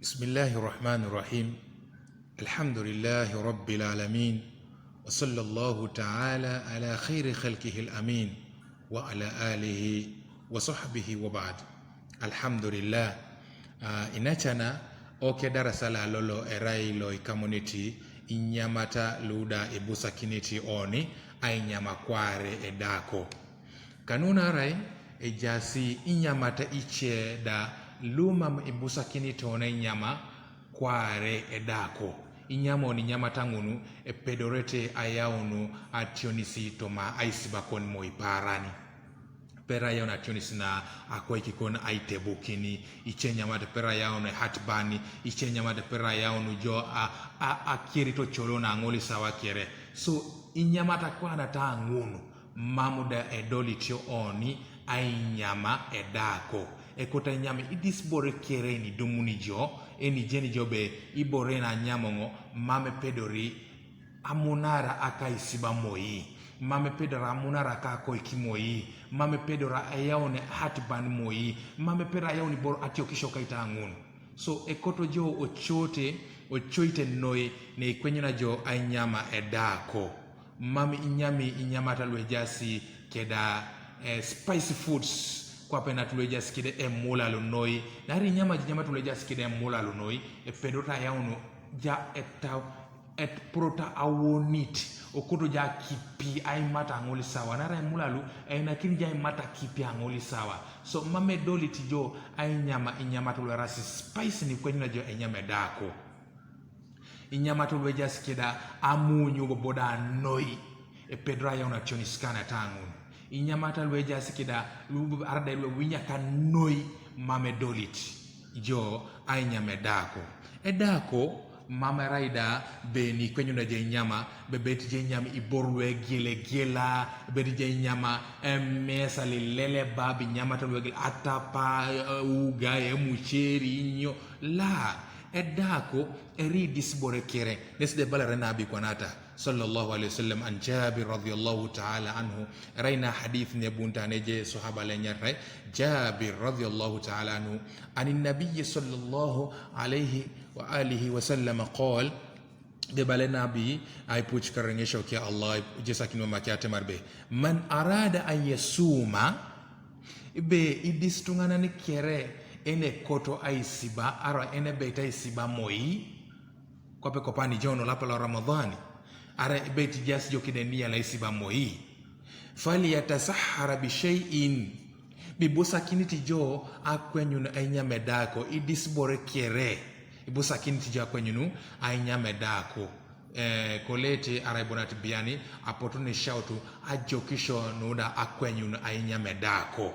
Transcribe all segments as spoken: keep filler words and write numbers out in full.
بسم الله الرحمن الرحيم. الحمد لله رب العالمين. وصلى الله تعالى على خير خلقه الأمين وعلى آله وصحبه وبعد. الحمد لله. Ah, inacana oke darasa la lolo erai lo ikamuni ti inyamata luda ibusakini ti oni ainyama kware edako. Kanuna rai ejasi inyamata ice da lumam ibusakini ti ona inyama kware edako. Inyama oni inyamata ŋunu epedorete ayaunu ationisi toma aisiba koni mo iparani. Pera yaunu ationisi na akoiki koni aitebukini. Ice nyamata pera yaunu hatbani. Ice nyamata pera yaunu jo a, a, a kiri to colo na ŋoli sawa kere. So inyamata kwana ta ŋunu. Mamu da edolitio oni ainyama edako. Ekota inyama idis bore kere ini dumuni jo, eni jeni jo be ibore na nyamoŋo, mame pedori amunara aka isiba moi. Mame pedora amunara aka koiki moi. Mame pedora ayaone hatban moi. Mame pedora ayaoni bor atiokisho kaita ŋun. So ekoto jo ocote, ocoite noi ne ikwenyuna jo ainyama edako. Mam inyami inyamata luejasi keda eh, spicy foods. Kwape nat luejasi kede emulalu noi. Nari inyama jinyamata luejasi kede emulalu noi. Epedota yaunu ja etau et prota awonit. Okoto ja kipi aimata aŋoli sawa. Nara emulalu einakini ja aimata kipi aŋoli sawa. So mam edolit jo ainyama inyamata luerasi spice ni kwenyuna jo enyama edako. Inyamata luejasi keda amunyu boboda noi. Epedora yauna tionis kana taŋun. Inyamata luejasi keda lu arada lue winyaka noi. Mam edolit jo ainyama edako. Edako mam erai da beni kwenyunda je inyama bebet je inyama ibor luegelegela. Bebet je inyama emesa lileleba binyamata luegel atapa eh, uga emuceri inyo. La edako eri disbore kere. Nesi de balare nabi kwanata sallallahu alaihi wasallam an Jabir radhiyallahu ta'ala anhu. Raina hadith ne bunta ne je sahaba le nyarre Jabir radhiyallahu ta'ala anhu. Ani nabi sallallahu alaihi wa alihi wasallam qal. De bale nabi ai puc kareŋe shoki Allah je sakin ma makiate marbe. Man arada an yasuma be idis tuŋanan kere ene koto aisiba ara ene beit aisiba moi. Kwape kopani jono lapa lo Ramadhani. Ara beit jas jo kide niya la isiba moi. Falyatasahhara bishai'in. Bibusakiniti jo akwenyun ainyama edako idisbore kere. Ibusakiniti jo akwenyun ainyama edako. Eh, kolete ara ibonat biani apoto ne shautu ajokisho nuda akwenyun ainyama edako.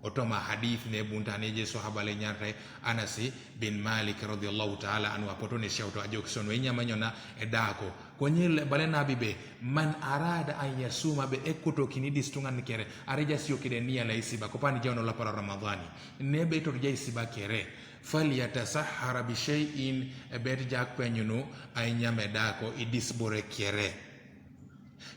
Otoma hadith ne bunta ne je sahaba le nyarre Anasi bin Malik radhiyallahu ta'ala anhu apoto ne shautu ajokisho nu inyama nyona edako. Konye le bale nabi be man arada an yasuma be ekoto kini dis tuŋanan kere. Are jasi jo kide niya la isiba kopani jono lapa lo Ramadhani. Ne be to ja isiba kere. Falyatasahhara bishai'in. Ebet ja kwenyunu ainyama edako idisbore kere.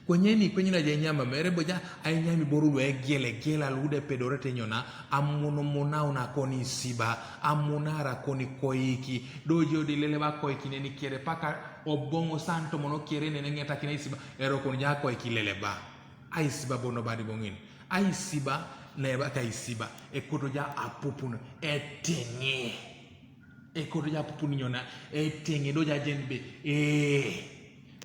Kwenyeni kwenyuna ja inyama mere boja ainyami boru luegelegela lude pedorete nyona amunumunau na koni isiba amunara koni koiki. Dojo di leleba koiki neni kere paka oboŋo santo mono kere nene ŋetakina isiba. Ero koni ja koiki leleba. Aisiba bono badi boŋin. Aisiba neba ka isiba. Ekoto ja apupun eteŋe. Ekoto ja pupun nyona eteŋe do ja jen be ee.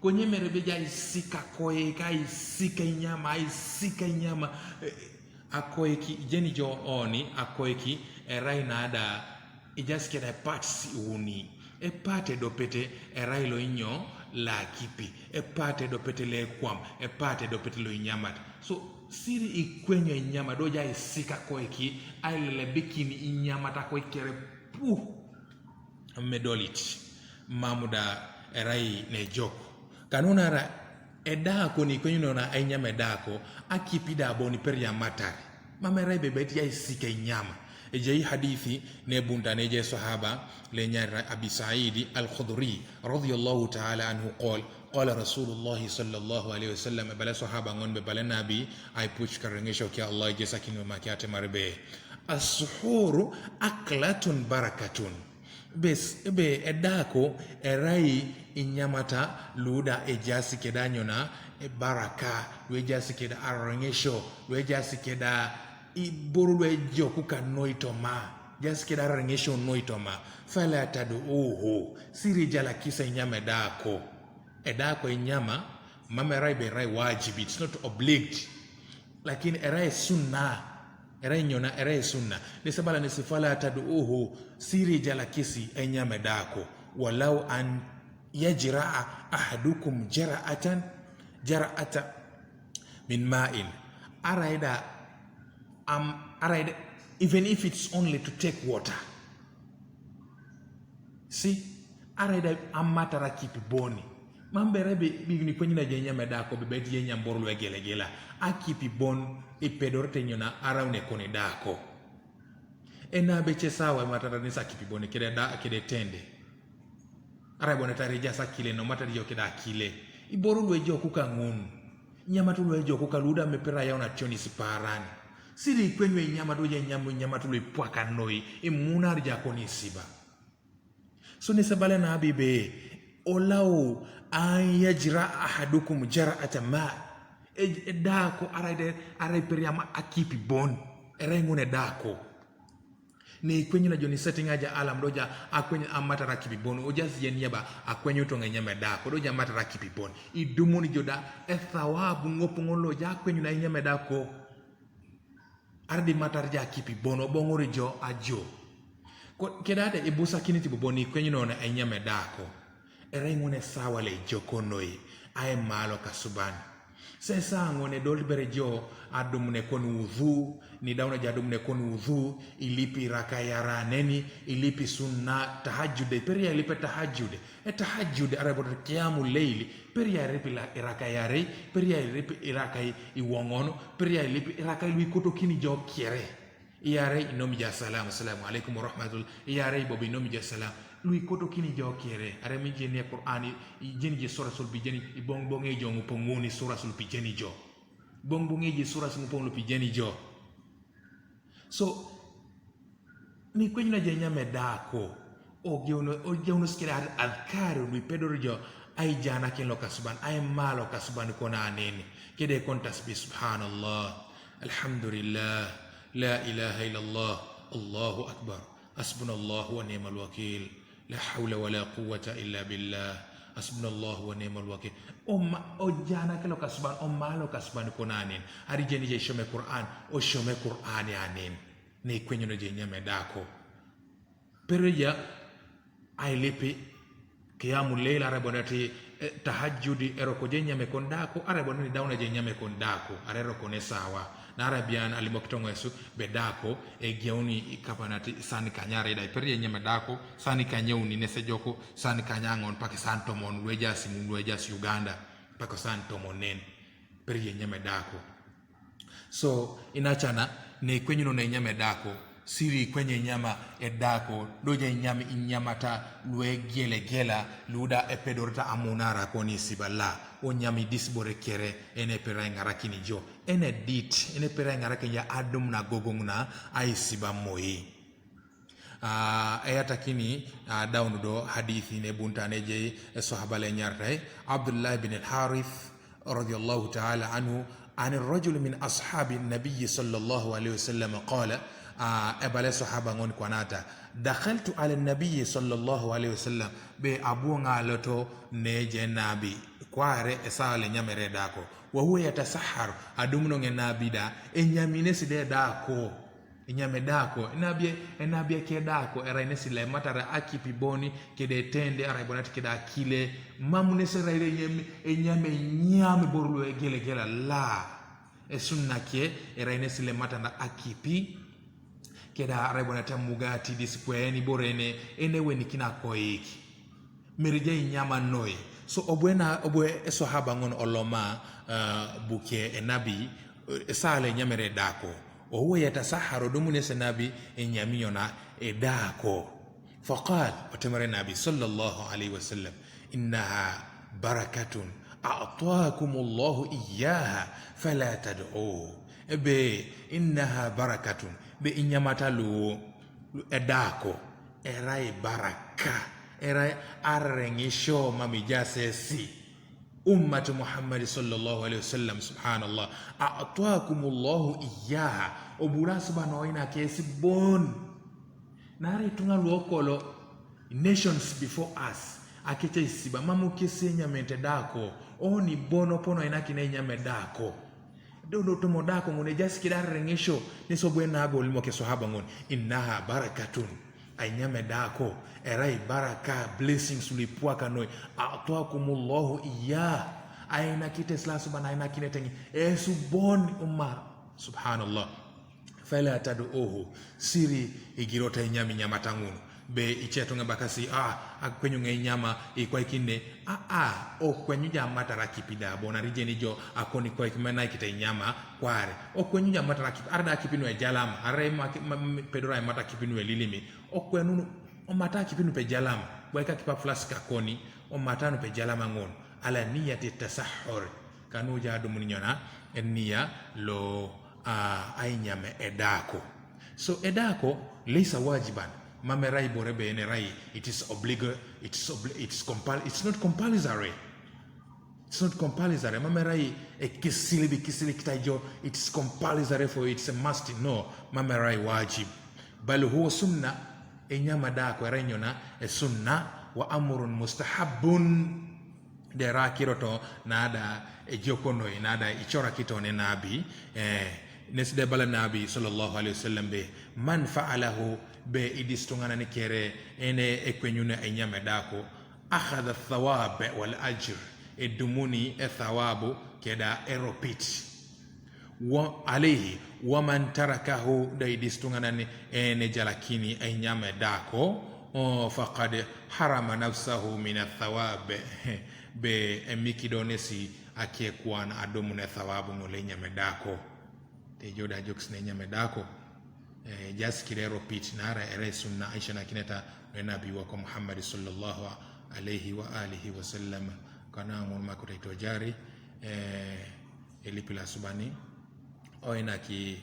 Konye mere be ja isika koe ka isika inyama isika inyama. Eh, akoeki jeni jo oni akoeki erai nada. Ijasikeda epatsi uni. Epate dopete erai lo inyo la kipi. Epate dopete le kwam. Epate dopete lo inyamat. So siri ikwenyo inyama do ja isika koeki ailelebikini inyamat akoekere pu. Medolit mamuda erai nejok. Kanunara edako ni kwenyunona ainyama edako akipi da boni peria matar. Mama erai bebet ya isika inyama. Ejai hadithi nebunta neje sahaba lenyara Abi Saidi Al-Khudri radhiyallahu ta'ala anhu qol qala Rasulullah sallallahu alaihi wasallam. Bala sahaba ŋon be bala nabi ai puc kareŋesho ke Allah ije sakin makiate marbe. As-suhuru aklatun barakatun. Bes, ebe edako erai inyamata luda ejasi keda nyona ebaraka, lu ejasi keda areŋesho, lu ejasi keda iboro lu ejoku ka noi toma, ejasi keda areŋesho noi toma. Fala tad'uhu, siri jalakisa inyama edako. Edako inyama, mam erai be erai wajib, it's not obliged. Lakin erai sunna, erai nyona, erai sunna. Nesi ebala nesi fala tad'uhu, siri jalakisi enyama edako. Walau an yajra'a ahadukum jar'atan, jar'ata min ma'in. Arai da, am, arai da, even if it's only to take water. Si, arai da amatara akipi boni. Mam be erai be, bigini kwenyi na je enyama edako, be bet je enyama boro lu egelegela. Akipi bon ipedorete nyona araun ekon edako. Ena be ce sawa matara nesi akipi boni, kede da, kede tende. Arai bo na tari ejasi akile no, matari jo kede akile. Iboro lu ejoku ka ŋun. Inyamata lu ejoku ka luda mepera yau na tionis paran. Siri ikwenyu inyamata, uje inyam, inyamata lu ipwaka noi, imunar jako ni isiba. So nesi ebala enabi be, walau an yajra'a ahadukum jar'ata ma. E, edako, arai de, arai periama akipi bon. Erai ŋun edako. Ne ikwenyu na jo ni setting aja alarm do ja akwenyu amatara akipi bon. Oja si yen yaba akwenyu toŋ enyama edako. Do ja amatara akipi bon. Idumuni jo da ethawabu ŋopoŋon lo ja akwenyu na inyama edako. Arai da imatar ja akipi bon, oboŋori jo ajo. Ko, kede da ibusakinit bobo ni ikwenyu nona enyama edako. Erai ŋun esawa lo ejoko noi, aima lokasuban. Sesa ŋun edolit bere jo adumun ekon udhu, ni dauna jo adumun ekon udhu, ilipi iraka iare neni, ilipi sunna tahajjud, peria ilipe tahajjud. Etahajjud arai bo kiyamu leili, peria ilip ila-, iraka iare, peria ilip iraka i-, iwoŋon, peria ilip iraka lu ikotokini jo kere. Iare inomi jo salam, assalamu alaikum warahmatullah. Iare bobo inomi jo salam. Lu ikotokini jo kere. Arai mi jeni Qur'an, i-, jeni je suratul bi jeni, iboŋboŋe jo ŋupoŋuni suratul bi jeni jo. Boŋboŋe je suratul ŋupoŋ lu bi jeni jo. So, ni ikwenyu na je enyama edako, ogeuno, ogeunos kede ad-, adhkar lu ipedor jo, aijanakin lokasuban, aima lokasuban kon anen, kede kon tasbih, subhanallah, alhamdulillah, la ilaha illallah, Allahu akbar, hasbunallahu wa ni'mal wakil, la hawla wala quwwata illa billah, hasbunallahu wa ni'mal wakil. Oma, ojanake lokasuban, oma lokasuban kon anen. Arai jeni je ishome Qur'an, oshome Qur'an anen. Ne ikwenyu na je enyama edako. Peria ailipi kiyamu leil arai bo nati, eh, tahajjudi eroko je enyama ekon edako, arai bo ni dauna je enyama ekon edako, arai eroko ne sawa. Na arai bian alimok toŋesu be edako, egeuni ikapa nati sani kanyaare da, peria enyama edako, sani kanyauni nesi ejoko, sani kanyaŋon paka sani tomon, lu ejaas, lu ejaas Uganda, paka sani tomon nen. Peria enyama edako. So, inacana, ne ikwenyu nona enyama edako, siri ikwenyu enyama edako, do ja inyam inyamata lu egelegela, lu da epedorete amunar akon isiba la, onyam idis bore kere, ene epera iŋarakin jo, ene edit, ene epera iŋarakin jo adumun agogoŋ na aisiba moi. Ah, eyatakini, ah, daun do hadithi ne bunta ne ejai, eh, sahaba le enyaritai Abdullah bin al-Harith, radiyallahu ta'ala anhu, an rajul min ashabi nabiyyi sallallahu alaihi wasallam qala, ah, ebala sahaba ŋon kwana ata, dakhaltu ala nabiyyi sallallahu alaihi wasallam, be abu ŋa aloto ne ejai enabi, kware esaa lo enyamere edako, wa huwa yatasahhar, adumunoŋ enabi da, enyamines da edako. Enyama edako, enabi, enabi eke edako, erai nesi lo ematar akipi boni, kede etende, arai bo nat kede akile, mam nesi erai lo enyam, enyam enyam iboro lu egelegela, la. Esunna ke, erai nesi lo ematar akipi, kede arai bo nat amugati, idis kwe, ene iboro ene, ene ewenikina koik. Mere ejai inyama noi. So, obu ena, obu eswahaba ŋon oloma, ah, buke enabi, eh, esaa lo enyamere edako. Wa huwa yatasahhar, odumunesi enabi enyam nyona edako. Faqal, otemere enabi, sallallahu alaihi wasallam, innaha barakatun a'takumullahu iyyaha, fala tad'uhu. Ebe, innaha barakatun, be inyamata lu, lu edako. Erai baraka, erai arereŋisho mam ijaasi esi. Ummatu Muhammad sallallahu alaihi wasallam, subhanallah. A'takumullahu iyyaha. Obura asuban oinak esi bon. Naarai ituŋa luokolo, nations before us, akec aisiba, mam kes enyamete edako, oni bon opon oinakin enyam edako. Dodo tomo edako ŋun ejaasi keda arereŋesho, nes obu enabi olimok eswahaba ŋun, innaha barakatun. Ainyam edako, erai baraka, blessings luipuaka noi, a'takumullahu iyyaha. Ainakit esi lo asuban ainakinete ŋin, esubon umma, subhanallah. Fala tad'uhu, siri igirot ainyam inyamata ŋun. Be ice ituŋa ebakasi, a, akwenyu ŋa inyama, ikwaikin ne, a, a, okwenyu ja amatar akipi da, bon arijeni jo, akoni kwaik menaikit inyama, kware. Okwenyu ja amatar akipi, arai da akipi nu ejalama, arai ma, ma, ma, pedora amatar akipi nu elilimi. Okwenunu, omata akipi nu pejalama, bwaika kipa flask akoni, omata nu pejalama ŋun, ala niyati tasahhur. Kanu ja adumun nyona, eniya lo, a, ainyam edako. So edako, leisa wajiban, mam erai bore be ene rai, it is obligo, it is obli-, it is compul-, it's not compulsory. It's not compulsory. Mam erai ekisilibi, kisili kitaijo, it's compulsory for you, it's a must. No, mam erai wajib. Bal huwa sunna, enyam edako erai nyona, esunna, wa amrun mustahabbun. Dera kiroto nada ejokonoi, nada icorakito ne nabi, eh, nes de bala nabi sallallahu alaihi wasallam be, man fa'alahu, be idis tuŋanan kere, ene ekwenyuno enyam edako, akhadha thawab wal ajr, edumuni ethawabu keda eropit. Wa alayhi, wa man tarakahu, da idis tuŋanan ene ejalakini enyam edako, o, faqad harama nafsahu min athawab, be emikidonesi akekwan adumun ethawabu ŋol enyam edako. Tejo da ajokis ne enyam edako. Eh, ejaasi kede eropit, naarai erai sunna aisisianakineta ne nabi wako Muhammad sallallahu alaihi wa alihi wasallam. Kanu ŋun makuta itojari, eh, elipi lo asuban, oinaki,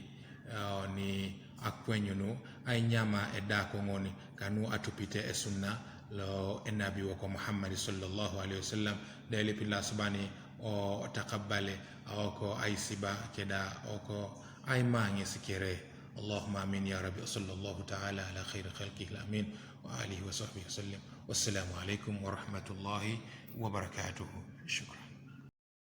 eh, oni akwenyunu ainyam edako ŋun, kanu atupite esunna lo enabi wako Muhammad sallallahu alaihi wasallam, da elipi lo asuban, o, otakabale, oko aisiba keda oko aimaŋes kere. Allahumma amin ya Rabbi, wa sallallahu ta'ala ala khairi khalqihi al-amin, wa alihi wa sahbihi wa sallim. Wassalamu alaikum warahmatullahi wabarakatuh. Shukran.